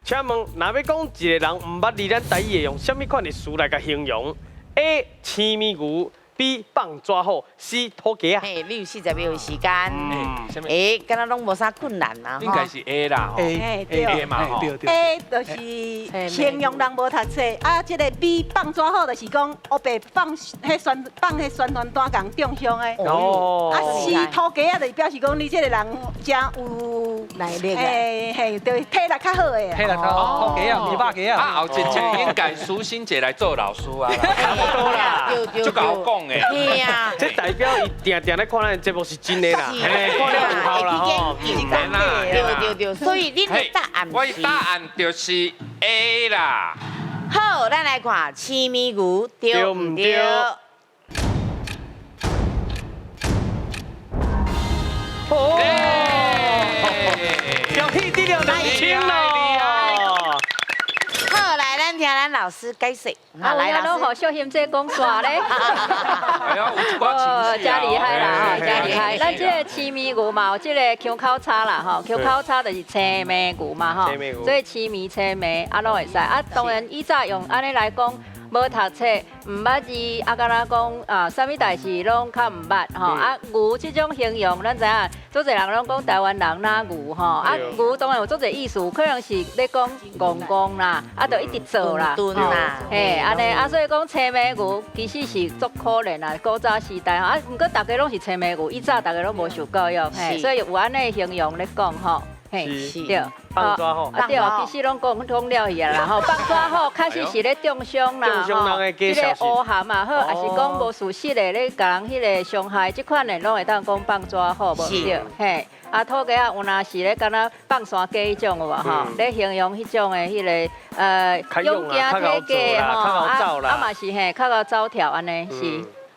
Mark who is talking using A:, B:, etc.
A: 請問，若欲講一個人毋捌字，咱台語會用啥物款的詞來共形容？A. 青牝牛，B. 放紙虎，C. 土雞仔。
B: 嘿，你有40秒的時間。
C: 啥物？
B: 欸，敢若攏無啥困難啦。
C: 應該是 A 啦，吼。
D: A。
C: A A 嘛吼。
E: 對對。
D: A 就是形容人無讀冊，啊，這個 B 放紙虎就是講烏白放彼宣放彼宣傳單共中傷的。啊，C 土雞仔就是表示講你這個人誠有
B: 耐力啊。
D: 嘿嘿，對，體力較好的。
E: 體力較好，土雞仔，毋是肉雞仔。
C: 啊，後一個應該蘇欣姐來做老師啊。
A: 差不多啦。
B: 對對。
C: 足𠢕講的。
B: 嘿啊。
A: 這代表伊定定咧看咱的節目是真的啦，嘿，看了有效啦吼。
B: 對對對，所以你的答案
C: 我的答案就是 A 啦。
B: 好，咱來看青牝牛對毋對？
A: 哦，恭喜得了2000咯！
B: 好，來，咱聽咱老師解釋。
F: 啊，來，攏予小欣姐講煞咧。
C: 哎呦，有一寡情緒。
F: 真厲害啦，吼，真厲害。咱這個青牝牛嘛，有這個腔口差啦，吼，腔口差就是青牝牛嘛，吼。所以青牝青牝啊，攏會使。啊，當然以早用按呢來講，無讀冊，毋捌字，啊，敢若講啊，啥物代誌攏較毋捌吼。啊，牛這種形容，咱知影，足濟人攏講台灣人若牛吼。啊，牛當然有足濟意思，可能是咧講戇戇啦，啊，就一直做啦，嘿，按呢啊，所以講青牝牛其實是足可憐啦，古早時代吼，啊，毋過逐家攏是青牝牛，以早逐家攏無受教育，嘿，所以有按呢形容咧講吼。嘿，對，
A: 放紙虎，
F: 啊對，其實攏講講了去啊啦吼，放紙虎確實是咧中傷啦，吼，這個烏函嘛好，抑是講無事實的咧，共人彼個傷害，這款的攏會當講放紙虎無對，嘿，啊土雞仔有若是咧敢若放山雞彼種有無吼？咧形容彼種的彼個勇健體格吼，啊啊嘛是嘿，較𠢕走跳按呢是。